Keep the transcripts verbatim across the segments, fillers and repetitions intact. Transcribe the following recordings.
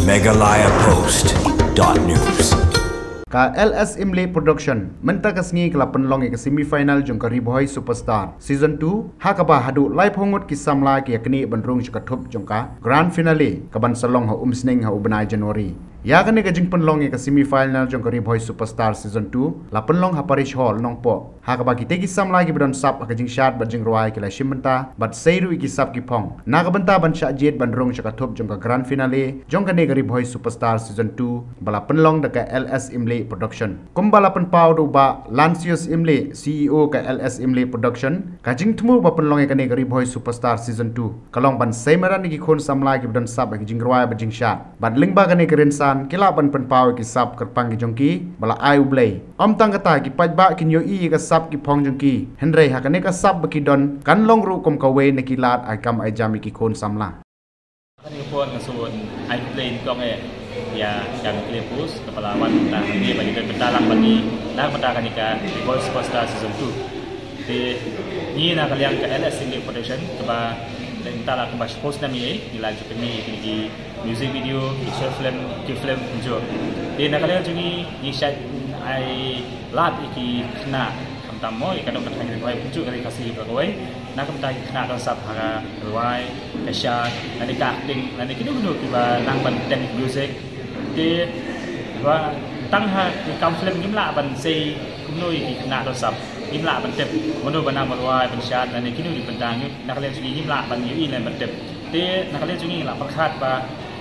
Meghalaya Post dot news. Ka L S Imli Production mynta ka sngi ka la pynlong ïa ka semi final jong ka Ri Bhoi Superstar Season two, ha kaba haduh laiphew ngut ki samla ki ïa kane ban rung sha ka thup jong ka grand finale kaban sa long ha Umsning ha u bnai January. Ïa kane ka jingpynlong ïa ka semi final jong ka Ri Bhoi Superstar Season two la pynlong ha Parish Hall Nongpoh, ha kaba kita ki samla kiba don sap ha ka jingshad bad jingrwai ki la shim bynta bad sei ruh ïa ki sap ki phong na ka bynta ban shah jied ban rung sha ka thup jong ka grand finale jong kane ka Ri Bhoi Superstar Season two ba la pynlong da ka L S Imli Production. Kumba la pynpaw da u Bah Lancius Imli, C E O ka L S Imli Production, ka jingthmu ba pynlong ïa kane ka Ri Bhoi Superstar Season two ka long ban sei madan ïa ki khun samla kiba don sap ha ki jingrwai bad jingshad. Bad lyngba kane ka rynsan ki lah ban pynpaw ïa ki sap kyrpang ki jong ki ba la ai U Blei. Ym tang kata, ki paidbah kin ïohi ïa ka sap ki phong jong ki, hynrei ha kane ka sap ba ki don kan long ruh kum kawei na ki lad ai kam ai jam ïa ki khun samla. Kane ka por nga shu ai khublei nyngkong eh ïa ka Nuclear Post kaba la wan mynta hangne ba ngi don bynta lang bad ngi na ka bynta kane ka Ri Bhoi Superstar Season two. Te ngi na ka liang ka L S Imli Production kaba mynta la kumba shiphew snem ïa ngi la ju pynmih ïa kine ki music video, ki short film, ki film kumjuh. Te na ka liang jong ngi ngi shait ai lad ïa ki khynnah, khamtam mo ïa ka dong ka thaiñ Ri Bhoi kumjuh ka Ri Khasi baroh kawei. Na ka bynta ki khynnah don sap ha ka rwai, ka shad, lane ka acting, lane kino kino kiba nang ban teng music. Te ba tang ha ka kam film ngim lah ban sei kumno ïa ki khynnah don sap. Ngim lah ban tip mano ba nang ban rwai, ban shad, lane kino ki bynta ngi, na ka liang jong ngi ngim lah ban ïohi lane ban tip. Te na ka liang jong ngi ngi la pyrkhat ba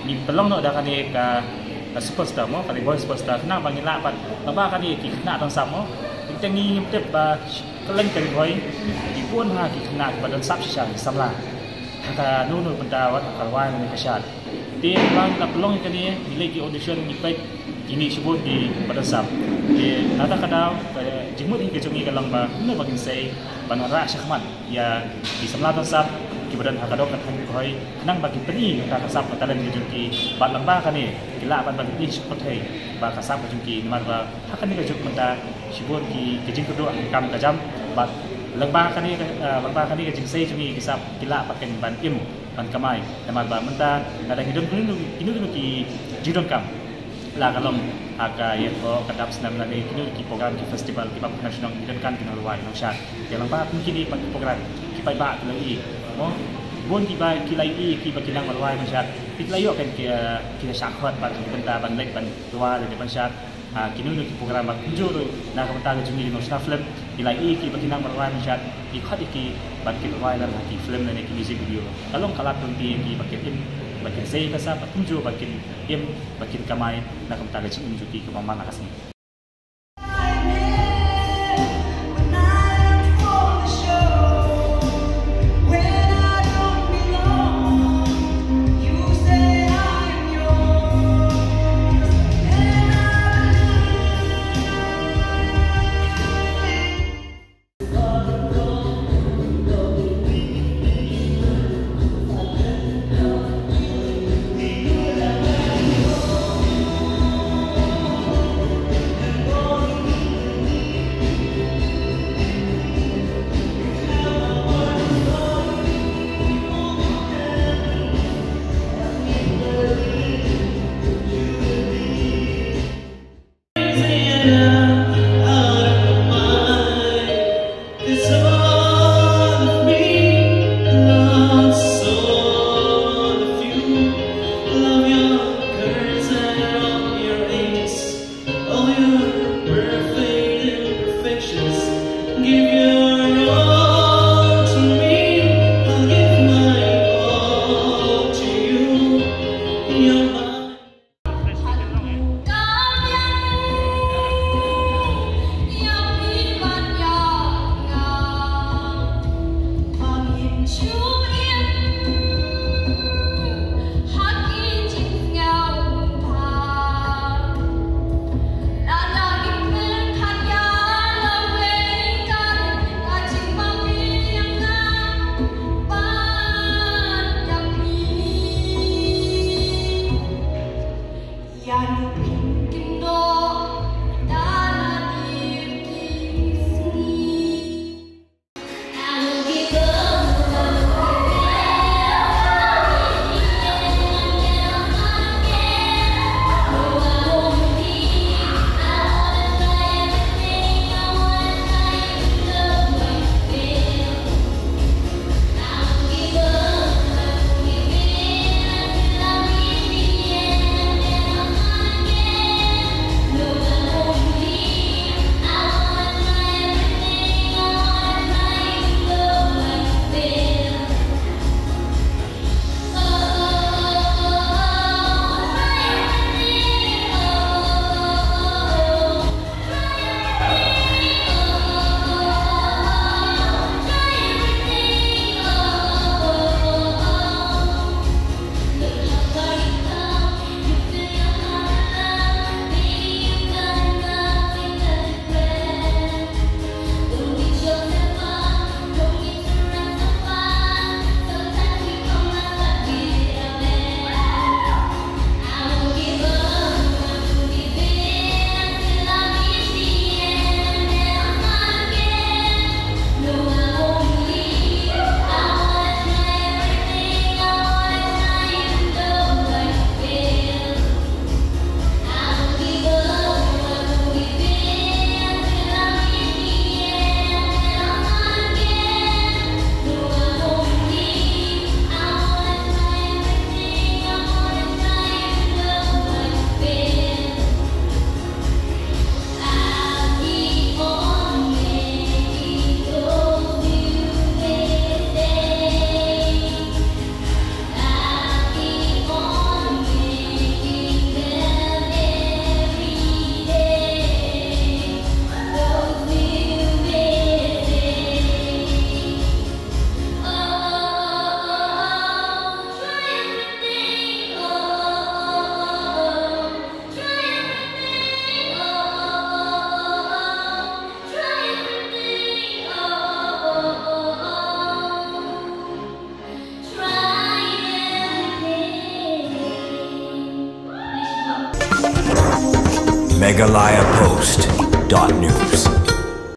ngi pynlong noh da kane ka, ka Superstar mo, ka Ri Bhoi Superstar, khnang ba ngin lah ban, ba kane ki khynnah don sap mo, teng ngi ngim tip ba kylleng ka Ri Bhoi ki bun ha ki khynnah kiba don sap shisha, ki samla ha kano kano bynta, wat ha ka rwai ne ka shad. Te ba ngi la pynlong ïa kane, ngi leit ki audition, ngi peit, kine shibun kiba don sap. Te kata ka daw ka jingmut hi ka jong ngi ka long ba kumno ba ngin sei ban wanrah shakhmat ïa ki samla don sap kiba don ha ka dong ka thaiñ Ri Bhoi, khnang ba kin pyni kata ka sap ka talent ka jong ki, bad lyngba kane ki lah ban ban pyni sha pyrthei ba ka sap ka jong ki, namar ba ha kane ka juk mynta shibun ki, ki jingkyrduh ha ka kam ka jam, bad lyngba kane ka, eh, lyngba kane ka jingsei jong ngi ki sap ki lah ba kin ban im ban kamai, namar ba mynta lada ngi don kino kino ki jingdonkam, la ka long ha ka ïathoh ka dap snem lane kino ki program ki festival kiba pynshong shnong, ngi donkam ki nongrwai nongshad. Te lyngba kum kine pat ki program ki paidbah ki la ïohi mo, bun kiba ki la ïohi kiba ki nang rwai nongshad, ki la ïoh kan ki, eh, ki la shah khot bad ki bynta ban leit ban rwai lane ban shad. Ha kino kino ki program bad kumjuh ruh na ka bynta ka jong ngi ki nongshna film, ki la ïohi kiba ki nang ban rwai nongshad, ki khot ïa ki ban kin rwai lang ha ki film lane ki music video. Ka long ka lad lynti ïa ki ba kin im, ba kin sei ka sap, bad kumjuh ba kin im, ba kin kamai na ka bynta ka jingim jong ki kaba man la ka sngi. Meghalaya Post dot news.